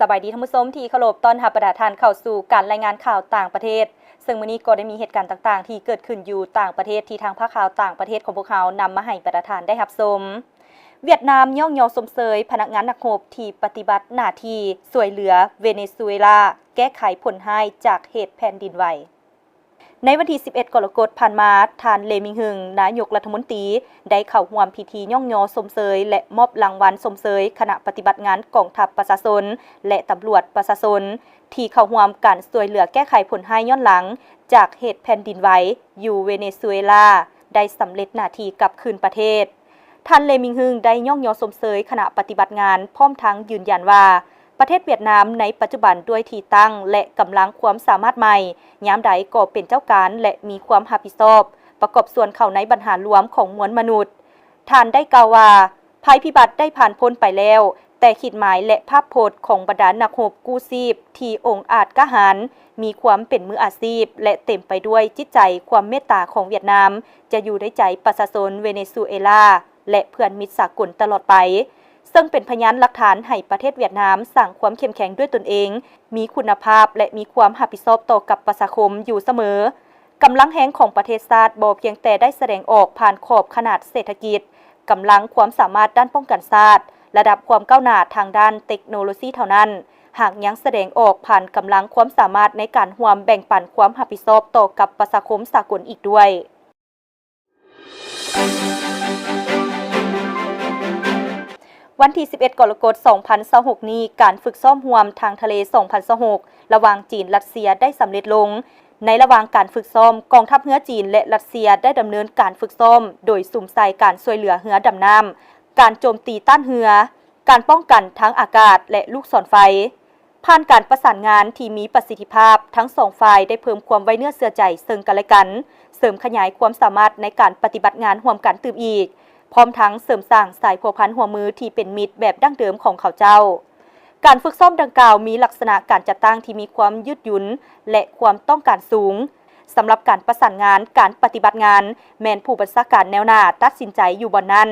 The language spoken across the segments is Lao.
ສະບາຍດີທ່ານຜູ້ຊົມທີ່ເຄົາລົບ, ຕ້ອນຮັບບັນດາທ່ານເຂົ້າສູ່ການລາຍງານຂ່າວຕ່າງປະເທດ, ເຊິ່ງມື້ນີ້ກໍໄດ້ມີເຫດການຕ່າງໆທີ່ເກີດຂຶ້ນຢູ່ຕ່າງປະເທດ ທີ່ທາງພາກຂ່າວຕ່າງປະເທດຂອງພວກເຮົານຳມາໃຫ້ບັນດາທ່ານໄດ້ຮັບຊົມ. ຫວຽດນາມຍ້ອງຍໍຊົມເຊີຍພະນັກງານນັກຮົບທີ່ປະຕິບັດໜ້າທີ່ຊ່ວຍເຫຼືອເວເນຊູເອລາແກ້ໄຂຜົນຮ້າຍຈາກເຫດແຜ່ນດິນໄຫວ. ໃນວັນທີສິບເອັດ ກໍລະກົດຜ່ານມາ, ທ່ານ ເລ ມິງຮຶງ ນາຍົກລັດຖະມົນຕີ ໄດ້ເຂົ້າຮ່ວມພິທີຍ້ອງຍໍຊົມເຊີຍ ແລະ ມອບລາງວັນຊົມເຊີຍຄະນະປະຕິບັດງານກອງທັບປະຊາຊົນ ແລະ ຕຳຫຼວດປະຊາຊົນ ທີ່ເຂົ້າຮ່ວມການຊ່ວຍເຫຼືອແກ້ໄຂຜົນຮ້າຍຍ້ອນຫຼັງຈາກເຫດແຜ່ນດິນໄຫວຢູ່ເວເນຊູເອລາ ໄດ້ສຳເລັດໜ້າທີ່ກັບຄືນປະເທດ. ທ່ານ ເລ ມິງຮຶງ ໄດ້ຍ້ອງຍໍຊົມເຊີຍຄະນະປະຕິບັດງານ, ພ້ອມທັງຢືນຢັນວ່າ ປະເທດຫວຽດນາມໃນປັດຈຸບັນດ້ວຍທີ່ຕັ້ງ ແລະ ກຳລັງຄວາມສາມາດໃໝ່, ຍາມໃດກໍເປັນເຈົ້າການ ແລະ ມີຄວາມຮັບຜິດຊອບ, ປະກອບສ່ວນເຂົ້າໃນບັນຫາລວມຂອງມວນມະນຸດ. ທ່ານໄດ້ກ່າວວ່າ, ໄພພິບັດໄດ້ຜ່ານພົ້ນໄປແລ້ວ, ແຕ່ຂີດໝາຍ ແລະ ພາບພົດຂອງບັນດານັກຮົບກູ້ຊີບທີ່ອົງອາດກ້າຫານ, ມີຄວາມເປັນມືອາຊີບ ແລະ ເຕັມໄປດ້ວຍຈິດໃຈຄວາມເມດຕາຂອງຫວຽດນາມ ຈະຢູ່ໃນໃຈປະຊາຊົນເວເນຊູເອລາ ແລະ ເພື່ອນມິດສາກົນຕະຫຼອດໄປ, ເຊິ່ງເປັນພະຍານຫຼັກຖານໃຫ້ປະເທດຫວຽດນາມສ້າງຄວາມເຂັ້ມແຂງດ້ວຍຕົນເອງ, ມີຄຸນນະພາບ ແລະ ມີຄວາມຮັບຜິດຊອບຕໍ່ກັບປະຊາຄົມຢູ່ສະເໝີ. ກຳລັງແຮງຂອງປະເທດຊາດບໍ່ພຽງແຕ່ໄດ້ສະແດງອອກຜ່ານຂອບຂະໜາດເສດຖະກິດ, ກຳລັງ, ຄວາມສາມາດດ້ານປ້ອງກັນຊາດ, ລະດັບຄວາມກ້າວໜ້າທາງດ້ານເຕັກໂນໂລຊີເທົ່ານັ້ນ, ຫາກຍັງສະແດງອອກຜ່ານກຳລັງຄວາມສາມາດໃນການຮ່ວມແບ່ງປັນຄວາມຮັບຜິດຊອບຕໍ່ກັບປະຊາຄົມສາກົນອີກດ້ວຍ. ວັນທີສິບເອັດ ກໍລະກົດ ສອງພັນຊາວຫົກນີ້, ການຝຶກຊ້ອມຮ່ວມທາງທະເລ ສອງພັນຊາວຫົກ ລະຫວ່າງຈີນ-ຣັດເຊຍໄດ້ສຳເລັດລົງ. ໃນລະຫວ່າງການຝຶກຊ້ອມ, ກອງທັບເຮືອຈີນ ແລະ ຣັດເຊຍໄດ້ດຳເນີນການຝຶກຊ້ອມໂດຍສຸມໃສ່ການຊ່ວຍເຫຼືອເຮືອດຳນ້ຳ, ການໂຈມຕີຕ້ານເຮືອ, ການປ້ອງກັນທາງອາກາດ ແລະ ລູກສອນໄຟ. ຜ່ານການປະສານງານທີ່ມີປະສິດທິພາບ, ທັງສອງຝ່າຍໄດ້ເພີ່ມຄວາມໄວ້ເນື້ອເຊື່ອໃຈເຊິ່ງກັນແລະກັນ, ເສີມຂະຫຍາຍຄວາມສາມາດໃນການປະຕິບັດງານຮ່ວມກັນຕື່ມອີກ, ພ້ອມທັງເສີມສ້າງສາຍພົວພັນຮ່ວມມືທີ່ເປັນມິດແບບດັ້ງເດີມຂອງເຂົາເຈົ້າ. ການຝຶກຊ້ອມດັ່ງກ່າວມີລັກສະນະການຈັດຕັ້ງທີ່ມີຄວາມຍືດຫຍຸນ ແລະ ຄວາມຕ້ອງການສູງ. ສຳລັບການປະສານງານ, ການປະຕິບັດງານ ແມ່ນຜູ້ບັນຊາການແນວໜ້າຕັດສິນໃຈຢູ່ບ່ອນນັ້ນ.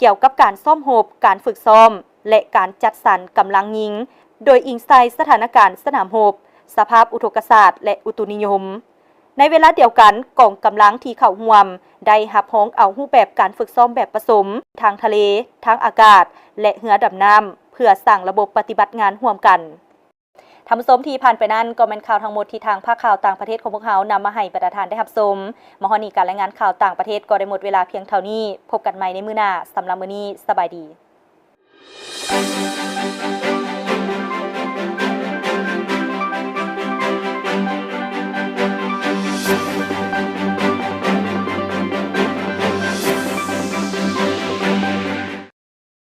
ກ່ຽວກັບການຊ້ອມຮົບ, ການຝຶກຊ້ອມ ແລະ ການຈັດສັນກຳລັງຍິງ, ໂດຍອີງໃສ່ສະຖານະການສະໜາມຮົບ, ສະພາບອຸທົກກະສາດ ແລະ ອຸຕຸນິຍົມ. ໃນເວລາດຽວກັນ, ກອງກຳລັງທີ່ເຂົ້າຮ່ວມໄດ້ຮັບຮອງເອົາຮູບແບບການຝຶກຊ້ອມແບບປະສົມ, ທາງທະເລ, ທາງອາກາດ ແລະ ເຮືອດຳນ້ຳ, ເພື່ອສ້າງລະບົບປະຕິບັດງານຮ່ວມກັນ. ທ່ານຜູ້ຊົມທີ່ຜ່ານໄປນັ້ນ ກໍແມ່ນຂ່າວທັງໝົດທີ່ທາງພາກຂ່າວຕ່າງປະເທດຂອງພວກເຮົານຳມາໃຫ້ບັນດາທ່ານໄດ້ຮັບຊົມ. ມາຮອດນີ້ ການລາຍງານຂ່າວຕ່າງປະເທດກໍໄດ້ໝົດເວລາພຽງເທົ່ານີ້. ພົບກັນໃໝ່ໃນມື້ໜ້າ. ສຳລັບມື້ນີ້, ສະບາຍດີ.